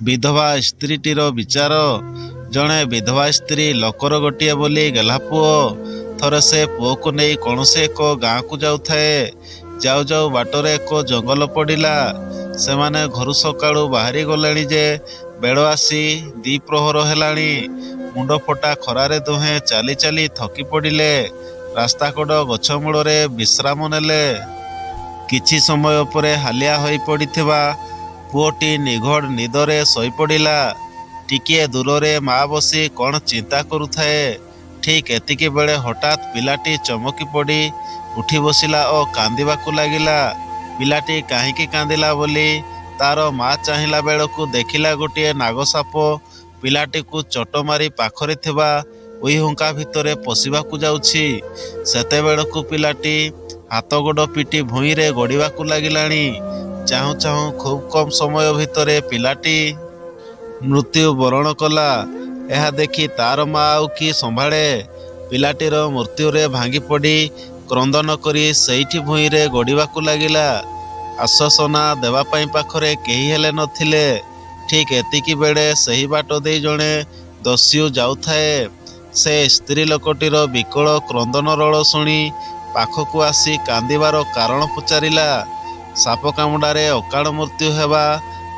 ବିଧବା ସ୍ତ୍ରୀଟିର ବିଚାର। ଜଣେ ବିଧବା ସ୍ତ୍ରୀ ଲୋକର ଗୋଟିଏ ବୋଲି ଗେହ୍ଲା ପୁଅ। ଥରେ ସେ ପୁଅକୁ ନେଇ କୌଣସି ଏକ ଗାଁକୁ ଯାଉଥାଏ। ଯାଉ ଯାଉ ବାଟରେ ଏକ ଜଙ୍ଗଲ ପଡ଼ିଲା। ସେମାନେ ଘରୁ ସକାଳୁ ବାହାରି ଗଲେଣି ଯେ ବେଳ ଆସି ଦ୍ୱିପ୍ରହର ହେଲାଣି। ମୁଣ୍ଡଫଟା ଖରାରେ ଦୁହେଁ ଚାଲି ଚାଲି ଥକି ପଡ଼ିଲେ। ରାସ୍ତାକଡ଼ ଗଛ ମୂଳରେ ବିଶ୍ରାମ ନେଲେ। କିଛି ସମୟ ପରେ ହାଲିଆ ହୋଇ ପଡ଼ିଥିବା ପୁଅଟି ନିଘୋଡ଼ ନିଦରେ ଶୋଇପଡ଼ିଲା। ଟିକିଏ ଦୂରରେ ମା ବସି କ'ଣ ଚିନ୍ତା କରୁଥାଏ। ଠିକ୍ ଏତିକିବେଳେ ହଠାତ୍ ପିଲାଟି ଚମକି ପଡ଼ି ଉଠି ବସିଲା ଓ କାନ୍ଦିବାକୁ ଲାଗିଲା। ପିଲାଟି କାହିଁକି କାନ୍ଦିଲା ବୋଲି ତା'ର ମା ଚାହିଁଲା ବେଳକୁ ଦେଖିଲା, ଗୋଟିଏ ନାଗସାପ ପିଲାଟିକୁ ଚୋଟ ମାରି ପାଖରେ ଥିବା ଉଇହୁଙ୍କା ଭିତରେ ପଶିବାକୁ ଯାଉଛି। ସେତେବେଳକୁ ପିଲାଟି ହାତ ଗୋଡ଼ ପିଟି ଭୂଇଁରେ ଗଡ଼ିବାକୁ ଲାଗିଲାଣି। ଚାହୁଁ ଚାହୁଁ ଖୁବ୍ କମ୍ ସମୟ ଭିତରେ ପିଲାଟି ମୃତ୍ୟୁ ବରଣ କଲା। ଏହା ଦେଖି ତା'ର ମା ଆଉ କି ସମ୍ଭାଳେ! ପିଲାଟିର ମୃତ୍ୟୁରେ ଭାଙ୍ଗିପଡ଼ି କ୍ରନ୍ଦନ କରି ସେଇଠି ଭୂଇଁରେ ଗଡ଼ିବାକୁ ଲାଗିଲା। ଆଶ୍ୱାସନା ଦେବା ପାଇଁ ପାଖରେ କେହି ହେଲେ ନଥିଲେ। ଠିକ୍ ଏତିକିବେଳେ ସେହି ବାଟ ଦେଇ ଜଣେ ଦସ୍ୟୁ ଯାଉଥାଏ। ସେ ସ୍ତ୍ରୀ ଲୋକଟିର ବିକଳ କ୍ରନ୍ଦନ ରୋଳ ଶୁଣି ପାଖକୁ ଆସି କାନ୍ଦିବାର କାରଣ ପଚାରିଲା। ସାପ କାମୁଡ଼ାରେ ଅକାଳ ମୃତ୍ୟୁ ହେବା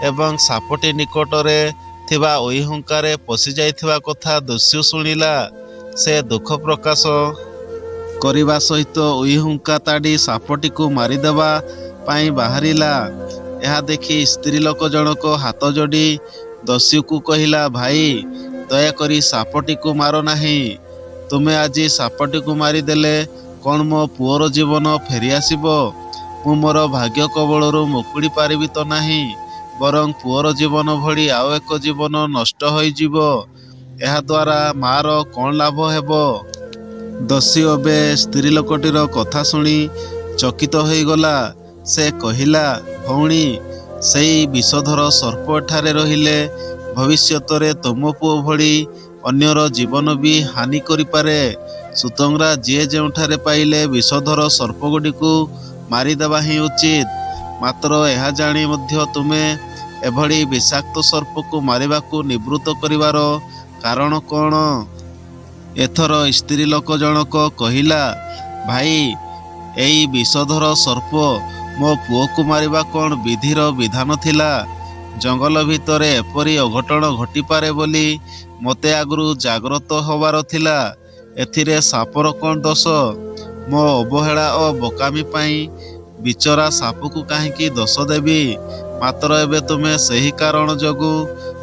ଏବଂ ସାପଟି ନିକଟରେ ଥିବା ଉଇହୁଙ୍କାରେ ପଶିଯାଇଥିବା କଥା ଦସ୍ୟୁ ଶୁଣିଲା। ସେ ଦୁଃଖ ପ୍ରକାଶ କରିବା ସହିତ ଉଇହୁଙ୍କା ତାଡ଼ି ସାପଟିକୁ ମାରିଦେବା ପାଇଁ ବାହାରିଲା। ଏହା ଦେଖି ସ୍ତ୍ରୀ ଲୋକ ଜଣକ ହାତ ଯୋଡ଼ି ଦସ୍ୟୁକୁ କହିଲା, "ଭାଇ, ଦୟାକରି ସାପଟିକୁ ମାର ନାହିଁ। ତୁମେ ଆଜି ସାପଟିକୁ ମାରିଦେଲେ କ'ଣ ମୋ ପୁଅର ଜୀବନ ଫେରିଆସିବ? ମୁଁ ମୋର ଭାଗ୍ୟ କବଳରୁ ମୁକୁଳି ପାରିବି ତ ନାହିଁ, ବରଂ ପୁଅର ଜୀବନ ଭଳି ଆଉ ଏକ ଜୀବନ ନଷ୍ଟ ହୋଇଯିବ। ଏହାଦ୍ୱାରା ମା'ର କ'ଣ ଲାଭ ହେବ?" ଦସ୍ୟୁ ଏବେ ସ୍ତ୍ରୀ ଲୋକଟିର କଥା ଶୁଣି ଚକିତ ହୋଇଗଲା। ସେ କହିଲା, "ଭଉଣୀ, ସେଇ ବିଷଧର ସର୍ପ ଏଠାରେ ରହିଲେ ଭବିଷ୍ୟତରେ ତୁମ ପୁଅ ଭଳି ଅନ୍ୟର ଜୀବନ ବି ହାନି କରିପାରେ। ସୁତରାଂ ଯିଏ ଯେଉଁଠାରେ ପାଇଲେ ବିଷଧର ସର୍ପଗୁଡ଼ିକୁ ମାରିଦେବା ହିଁ ଉଚିତ। ମାତ୍ର ଏହା ଜାଣି ମଧ୍ୟ ତୁମେ ଏଭଳି ବିଷାକ୍ତ ସର୍ପକୁ ମାରିବାକୁ ନିବୃତ୍ତ କରିବାର କାରଣ କ'ଣ?" ଏଥର ସ୍ତ୍ରୀ ଲୋକ ଜଣକ କହିଲା, "ଭାଇ, ଏଇ ବିଷଧର ସର୍ପ ମୋ ପୁଅକୁ ମାରିବା କ'ଣ ବିଧିର ବିଧାନ ଥିଲା? ଜଙ୍ଗଲ ଭିତରେ ଏପରି ଅଘଟଣ ଘଟିପାରେ ବୋଲି ମୋତେ ଆଗରୁ ଜାଗ୍ରତ ହେବାର ଥିଲା। ଏଥିରେ ସାପର କ'ଣ ଦୋଷ? ମୋ ଅବହେଳା ଓ ବୋକାମି ପାଇଁ ବିଚରା ସାପକୁ କାହିଁକି ଦୋଷ ଦେବି? ମାତ୍ର ଏବେ ତୁମେ ସେହି କାରଣ ଯୋଗୁଁ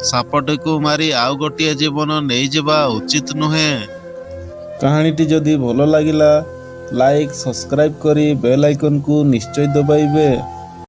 ସାପଟିକୁ ମାରି ଆଉ ଗୋଟିଏ ଜୀବନ ନେଇଯିବା ଉଚିତ ନୁହେଁ।" କାହାଣୀଟି ଯଦି ଭଲ ଲାଗିଲା, ଲାଇକ୍, ସବସ୍କ୍ରାଇବ୍ କରି ବେଲ୍ ଆଇକନ୍କୁ ନିଶ୍ଚୟ ଦବାଇବେ।